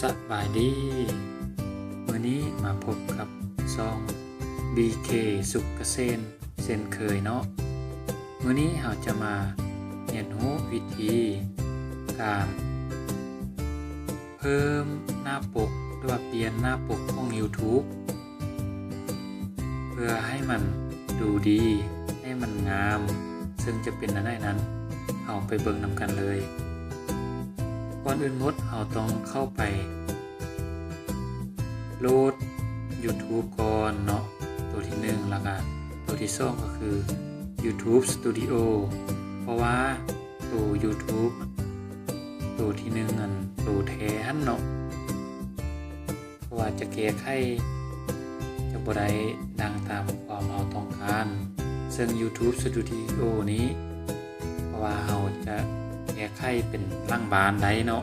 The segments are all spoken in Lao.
ສະບາຍດີ ມື້ນີ້ມາພົບກັບຊ່ອງ ບີເຄ ສຸກກະເສນ ເຊັ່ນເຄີຍເນາະ. ມື້ນີ້ເຮົາຈະມາຮຽນຮູ້ວິທີການເພີ່ມໜ້າປົກ ຫຼືວ່າປ່ຽນໜ້າປົກຂອງ YouTube ເພື່ອໃຫ້ມັນດູດີ ໃຫ້ມັນງາມ ເຊິ່ງຈະເປັນແນວໃດນັ້ນ ເຮົາໄປເບິ່ງນຳກັນເລີຍ. ກ່ອນອື່ນໝົດ ເຮົາຕ້ອງເຂົ້າໄປໂຫຼດ YouTube ກ່ອນເນາະ ໂຕທີໜຶ່ງ ແລ້ວກະໂຕທີສອງ ກໍຄື YouTube Studio ເພາະວ່າໂຕ YouTube ໂຕທີໜຶ່ງ ອັນໂຕແທ້ຫັ້ນເນາະ ເພາະວ່າຈະແກ້ໄຂຈະບໍ່ໄດ້ດັ່ງຕາມຄວາມເຮົາຕ້ອງການ. ເຊິ່ງ YouTube Studio ນີ້ ເພາະວ່າເຮົາຈະແກ້ໄຂເປັນຫຼັງບ້ານໄດ້ເນາະ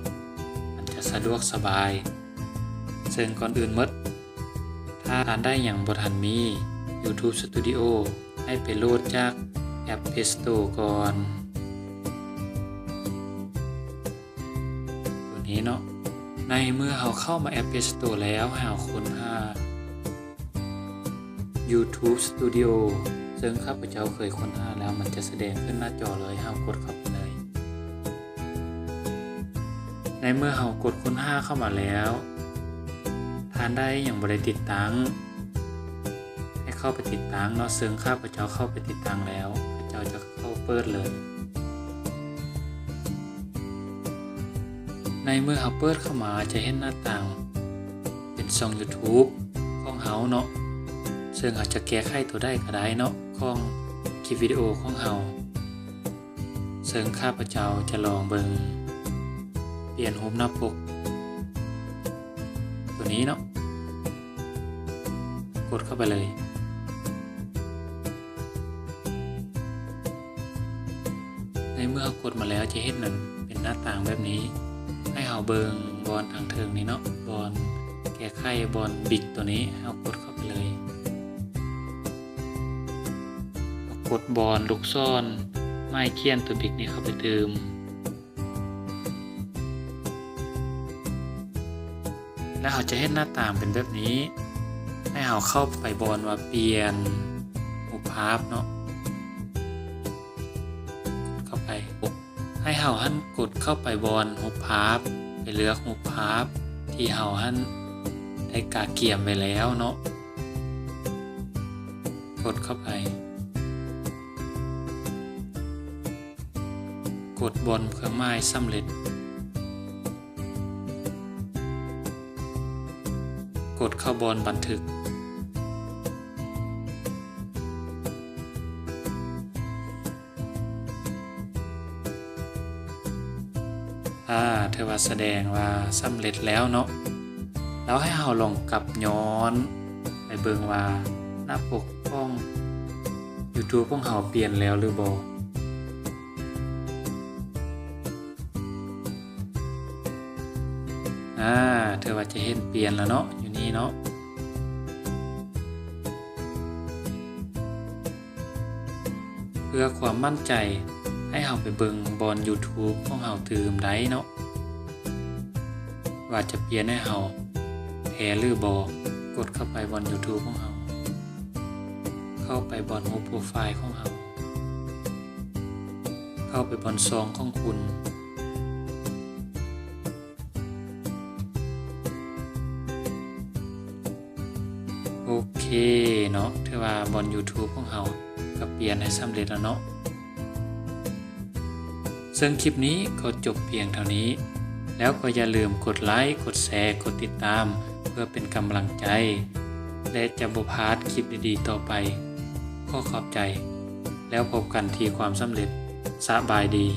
ມັນຈະສະດວກສະບາຍ. ເຊິ່ງກ່ອນອື່ນໝົດ ຖ້າທ່ານໃດຍັງບໍ່ທັນມີ YouTube Studio ໃຫ້ໄປໂຫຼດຈາກແອັບ Play Store ກ່ອນ. ໂຕນີ້ເນາະ ໃນເມື່ອເຮົາເຂົ້າມາແອັບ Play Store ແລ້ວ ໃຫ້ເຮົາຄົ້ນຫາ YouTube Studio ເຊິ່ງຂ້າພະເຈົ້າເຄີຍຄົ້ນຫາແລ້ວ ມັນຈະສະແດງຂຶ້ນໜ້າຈໍເລີຍ ເຮົາກົດເຂົ້າໄປເລີຍ. ໃນເມື່ອເຮົາກົດຄົ້ນຫາເຂົ້າມາແລ້ວ ທ່ານໃດຍັງບໍ່ໄດ້ຕິດຕັ້ງ ໃຫ້ເຂົ້າໄປຕິດຕັ້ງເນາະ ເຊິ່ງຂ້າພະເຈົ້າເຂົ້າໄປຕິດຕັ້ງແລ້ວ ຂ້າພະເຈົ້າຈະເຂົ້າເປີດເລີຍ. ໃນເມື່ອເຮົາເປີດເຂົ້າມາ ຈະເຫັນໜ້າຕ່າງເປັນຊ່ອງ YouTube ຂອງເຮົາເນາະ ເຊິ່ງເຮົາຈະແກ້ໄຂໂຕໃດກໍໄດ້ເນາະ ຂອງຄລິບວິດີໂອຂອງເຮົາ. ເຊິ່ງຂ້າພະເຈົ້າຈະລອງເບິ່ງ ປ່ຽນຮູບໜ້າປົກ ໂຕນີ້ເນາະ ກົດເຂົ້າໄປເລີຍ. ໃນເມື່ອເຮົາກົດມາແລ້ວ ຈະເຫັນນັ້ນເປັນໜ້າຕ່າງແບບນີ້ ໃຫ້ເຮົາເບິ່ງບ່ອນທາງເທິງນີ້ເນາະ ບ່ອນແກ້ໄຂ ບ່ອນບິກໂຕນີ້ ເຮົາກົດເຂົ້າໄປເລີຍ. ກົດບ່ອນລູກສອນ ໝາຍຂຽນຕົວບິກນີ້ເຂົ້າໄປຕື່ມ ແລ້ວເຮົາຈະເຫັນໜ້າຕ່າງເປັນແບບນີ້ ໃຫ້ເຮົາເຂົ້າໄປບ່ອນວ່າປ່ຽນຮູບພາບເນາະ ເຂົ້າໄປ ໃຫ້ເຮົາຫັ້ນກົດເຂົ້າໄປບ່ອນຮູບພາບ ໄປເລືອກຮູບພາບທີ່ເຮົາຫັ້ນໄດ້ກະກຽມໄວ້ແລ້ວເນາະ ກົດເຂົ້າໄປ ກົດບ່ອນເຄື່ອງໝາຍສຳເລັດ ກົດເຂົ້າບ່ອນບັນທຶກ. ອາ ຖືວ່າສະແດງວ່າສຳເລັດແລ້ວເນາະ. ແລ້ວໃຫ້ເຮົາລອງກັບຍ້ອນໄປເບິ່ງວ່າໜ້າປົກຂອງ YouTube ຂອງເຮົາປ່ຽນແລ້ວຫຼືບໍ່. ອາ ຖືວ່າຈະເຫັນປ່ຽນແລ້ວເນາະ ຢູ່ນີ້ເນາະ. ເພື່ອຄວາມໝັ້ນໃຈ ໃຫ້ເຮົາໄປເບິ່ງບ່ອນ YouTube ຂອງເຮົາຕື່ມໄດ້ເນາະ ວ່າຈະປ່ຽນໃຫ້ເຮົາແທ້ຫຼືບໍ່. ກົດເຂົ້າໄປບ່ອນ YouTube ຂອງເຮົາ ເຂົ້າໄປບ່ອນຮູບໂປຣໄຟລ໌ຂອງເຮົາ ເຂົ້າໄປບ່ອນຊ່ອງຂອງຄຸນ. ໂອເຄເນາະ ຖືວ່າບ່ອນ YouTube ຂອງເຮົາກໍປ່ຽນໃຫ້ສຳເລັດແລ້ວເນາະ. ເຊິ່ງຄລິບນີ້ກໍຈົບພຽງເທົ່ານີ້ ແລ້ວກໍຢ່າລືມກົດໄລ, ກົດແຊ, ກົດຕິດຕາມ ເພື່ອເປັນກຳລັງໃຈ ແລະ ຈະບໍ່ພາດຄລິບດີໆຕໍ່ໄປ. ຂໍຂອບໃຈ ແລ້ວພົບກັນທີ່ຄວາມສຳເລັດ. ສະບາຍດີ.